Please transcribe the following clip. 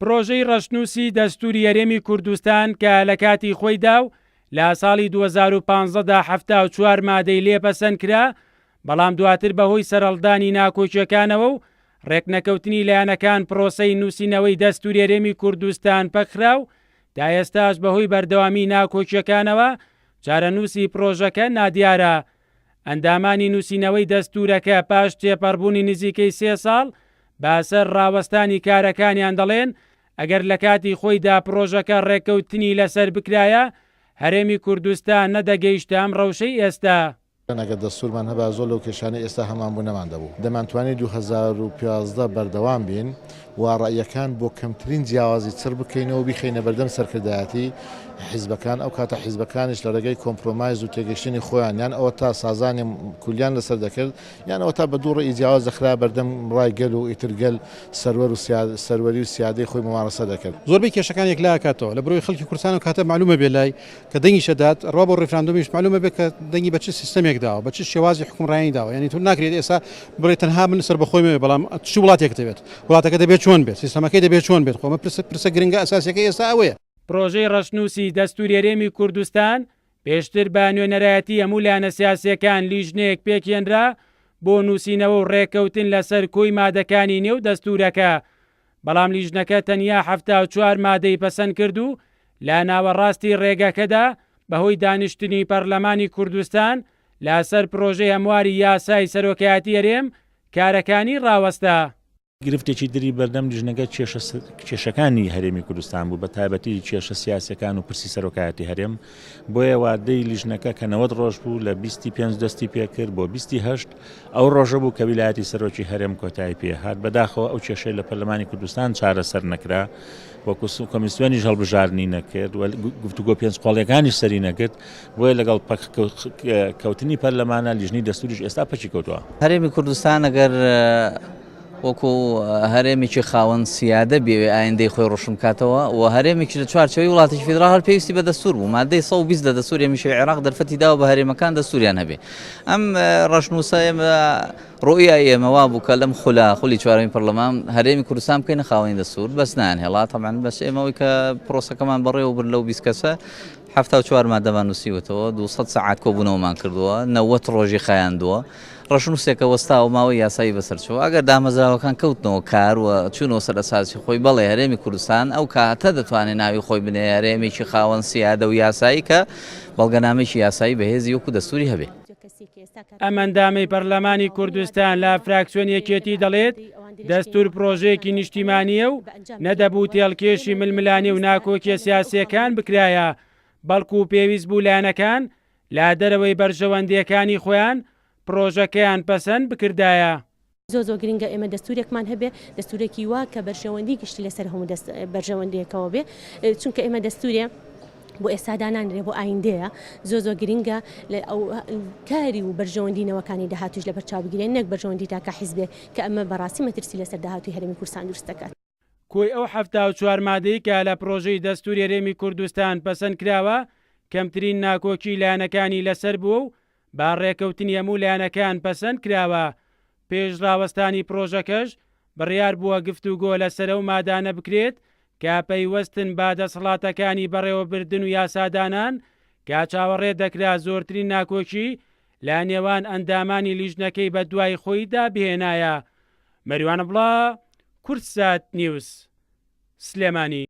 پڕۆژەی ڕەشنووسی دەستووری هەرێمی کوردستان کە لە کاتی خۆیدا و لە ساڵی 2015 دا 74 مادەی لێ پەسەند کرا، بەڵام دواتر بەهۆی سەرهەڵدانی ناکۆکییەکانەوە و ڕێکنەکەوتنی لایەنەکان پڕۆسەی نووسینەوەی دەستووری هەرێمی کوردستان پەکخرا و تا ئێستاش بەهۆی بەردەوامی ناکۆکییەکانەوە چارەنووسی پڕۆژەکە نادیارە. ئەندامانی نووسینەوەی دەستوورەکە پاش تێپەڕبوونی نزیکەی سێ ساڵ بە سەر ڕاوەستانی کارەکانیان دەڵێن، ئەگەر لە کاتی خۆیدا پڕۆژەکە ڕێککەوتنی لەسەر بکرایە، هەرێمی کوردستان نەدەگەیشتە ئەم ڕەوشەی ئێستا. ئەگەر دەستوورمان هەبا زۆر لەو کێشانەی ئێستا هەمان بوو نەمان دەبوو. دەمانتوانی 2015 بەردەوام بین و ڕەئیەکان بۆ کەمترین جیاوازی چڕ بکەینەوە و بیخەینە بەردەم سەرکردایەتی حیزبەکان، ئەو کاتە حیزبەکانیش لە ڕێگەی کۆمپرۆمایز و تێگەیشتنی خۆیان یان ئەوەتا سازانی کولیان لەسەر دەکرد یان ئەوەتا بە دوو ڕێی جیاواز دەخرا بەردەم ڕای گەل و ئیتر گەل سەروەر و سەروەری و سیادەی خۆی مومارەسە دەکرد. زۆربەی کێشەکان یەکلا ئەکاتەوە لە برۆی خەڵکی کوردستان ئەو کاتە مەعلومە بێ لای کە دەنگیش ئەدات ڕوا بۆ ڕیفراندۆمیش مەعلومە بێ کە دەنگی بە چ سیستەمێک داوە بە چ شێوازی حوکمڕانی داوە یانی تۆ ناکرێت ئێستا بڵێ تەنها من سەربەخۆیم ئەوێ بەڵام چ وڵاتێکت ئەوێت وڵاتەکە دەبێت چۆن بێت سیستەمەکەی دەبێت چۆن بێت خۆ ئەمە پرسە پرسە گرنگە ئەساسیەکەی ئێستا ئەوەیە. پرۆژەی ڕەشنووسی دەستووری هەرێمی کوردستان پێشتر بە نوێنەرایەتی هەموو لایەنە سیاسییەکان لیژنەیەک پێکهێنرا بۆ نووسینەوە و ڕێککەوتن لەسەر کۆی مادەکانی نێو دەستوورەکە، بەڵام لیژنەکە تەنیا 74 مادەی پەسەند کرد و لە ناوەڕاستی ڕێگەکەدا بەهۆی دانیشتنی پەرلەمانی کوردستان لەسەر پرۆژەی هەمواری یاسای سەرۆکایەتی هەرێم کارەکانی ڕاوەستا. گرفتێکی تری بەردەم لیژنەکە کێشەکانی هەرێمی کوردستان بوو، بە تایبەتی کێشە سیاسیەکان و پرسی سەرۆکایەتی هەرێم، بۆیە وادەی لیژنەکە کە 90 ڕۆژ بوو لە بیستی پێنج دەستی پێکرد بۆ بیستی هەشت ئەو ڕۆژە بوو کە ویلایەتی سەرۆکی هەرێم کۆتایی پێ هات، بەداخەوە ئەو کێشەی لە پەرلەمانی کوردستان چارەسەر نەکرا و کۆمیسیۆنیش هەڵبژاردنی نەکرد و گفتوگۆ پێنج قۆڵیەکانیش سەری نەگرت، بۆیە لەگەڵ پەک کەوتنی پەرلەمانە لیژنەی دەستوریش ئێستا پەکی کەوتووە. هەرێمی کوردستان ئەگەر وەکو هەرێمێکی خاوەن سیادە بێوێ ئایندەی خۆی ڕۆشن بکاتەوە و هەرێمێکی لە چوارچێوەی وڵاتێکی فیدراڵ هەر پێویستی بە دەستور بوو مادەی 120 لە دەستوری هەمیشەی عێراق دەرفەتی داوە بە هەرێمەکان دەستوریان هەبێ ئەم ڕەشنووسە ئێمە ڕوئیای ئێمە وا بوو کە لەم خولە خولی چوارەمی پەرلەمان هەرێمی کوردستان بکەینە خاوەنی دەستور بەس نایان هێڵا تەبعەن بەس ئێمە ئەوەی کە پرۆسەکەمان بەڕێوە برد لەو 20 کەسە 74 مادەمان نووسیوەتەوە، 200 سەعات کۆبوونەوەمان کردووە، 90 ڕۆژی خایاندووە، ڕەشنووسێکە وەستاوە ماوەی یاسایی بەسەر چووە، ئەگەر دامەزراوەکان کەوتنەوە کار و چوونەوە سەر ئەساسی خۆی، بەڵێ هەرێمی کوردستان ئەو کاتە دەتوانێت ناوی خۆی بنێ هەرێمێکی خاوەن سیادە و یاسایی کە بەڵگەنامەیەکی یاسایی بەهێزی وەکو دەستووری هەبێ. ئەم ئەندامەی پەرلەمانی کوردستان لە فراکسیۆنی یەکێتی دەڵێت، دەستوور پرۆژەیەکی نیشتیمانییە و نەدەبوو تێڵکێشی ململانێ و ناکۆکیە سیاسییەکان بکرایە، بەڵکو پێویست بوو لایەنەکان لە دەرەوەی بەرژەوەندییەکانی خۆیان پرۆژەکەیان پەسەند بکردایە. زۆر زۆر گرنگە ئێمە دەستورێکمان هەبێ، دەستورێکی وا کە بەرژەوەندی گشتی لەسەر هەموو دەست بەرژەوەندیەکەوە بێ، چونکە ئێمە دەستورێ بۆ ئێستا دانانرێ بۆ ئایندەیە، زۆر زۆر گرنگە لە ئەو کاری و بەرژەوەندی نەوەکانی داهاتووش لەبەر چاو بگیرێ نەک بەرژەوەندی تاکە حیزبێک کە ئەمە بەڕاستی مەترسی لەسەر داهاتووی هەرێمی کوردستان دروست دەکات. کۆی ئەو 74 مادەی کە لە پرۆژەی دەستوری هەرێمی کوردستان پەسەند کراوە، کەمترین ناکۆکی لایەنەکانی لەسەر بووە و بە ڕێکەوتنی هەموو لایەنەکان پەسەند کراوە، پێش ڕاوەستانی پرۆژەکەش بڕیار بووە گفتوگۆ لەسەر ئەو مادانە بکرێت کە پەیوەستن بە دەسەڵاتەکانی بەڕێوەبردن و یاسادانان کە چاوەڕێ دەکرا زۆرترین ناکۆکی لە نێوان ئەندامانی لیژنەکەی بەدوای خۆیدا بهێنایە. مەریوان عەبدوڵا، کوردسات نیوز، سلێمانی.